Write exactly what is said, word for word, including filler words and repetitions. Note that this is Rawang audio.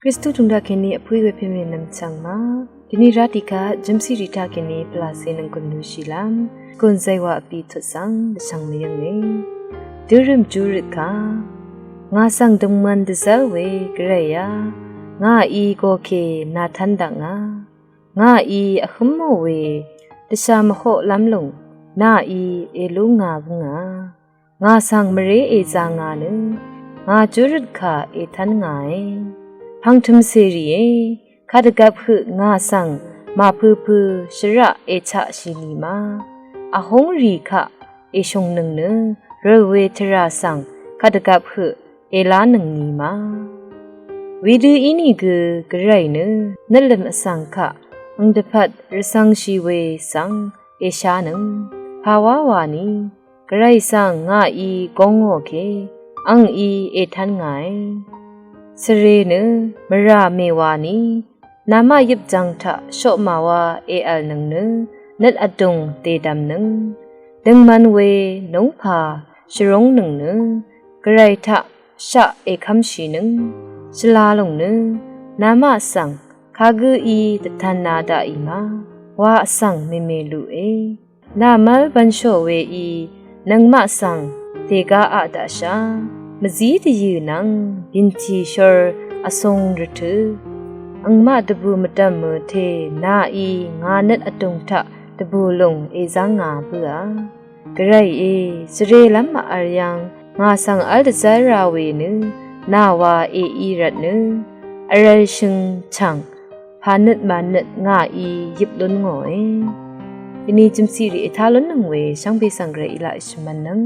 Kristu tungdaq kèní vpǿí we pèmè nvmchvng ma. Kèní rá tiqkaq jø̀msí rì taq kèní pvlàcè nvng gùn lúshìlv́m gùn zaywà vpí tut svng dvshvng mvyǿnge. Dørø̀m júrøt kà ngà svng døngmvn dvzv́r we Gvray á, ngàí gokè nàtv́n dakngà. Ngàí vhǿmò we dvshà mvhoqlv́m lùng nàí èlú ngà bǿngà. Ngà svng mvré èzā ngà nø ngà júrøt kà ètv́n ngàe. Pv̀ngtø̀m cèrìe, kadvgvp høq ngà svng màpøpø shvraq èchaqshì nì ma. Vhúng rì kaq èshùngnøng nø rø̀l we tvrà svng kadvgvp høq èlánøng nì ma. Wedø ínìgø Gvray nø nøtlø̀m vsvng kaq ang dvpvt rvcv̄ngshì we svng èshánøng pàwá wà nì. Gvray svng ngàí góng ngò kè angí ètv́n ngàe. Svre nø mvrà mèwà nì namaq yøpjv̀ng taq shoqmàwa èv̀lnøng nø nøt vdùng dèdv̀mnøng. Døngmv̄n we núngpà shvrúngnøng nø Gvray taq shaq èkv́mshìnøng. Shvlalùng nø namaq svng kagǿí dvtv̄nā daqì ma wa vsvng mèmè luqe. Nà mv́l bv̄nshò weí nøngmaq svng dègá aq daqshà. Mvzí dvyø̀ nvng bìntì shor vsung rvtø̄ angmaq dvbù mvdv̀mø tè nàí ngà nøt vdùng taq dvbù lùng èzv́ngā bǿà. Gvrayé, svrelv́m màvl yv́ng ngà svng v́l dvzv́r ra we nø nàwa èí rvtnø vrv̄l shøng chv̀ng pànøt mànøt ngàí yøp lún ngòe. Dvni jø̀msì rì ètá lúnnøng we shvngbe svng Gvray í laq shvmv̄nnøng.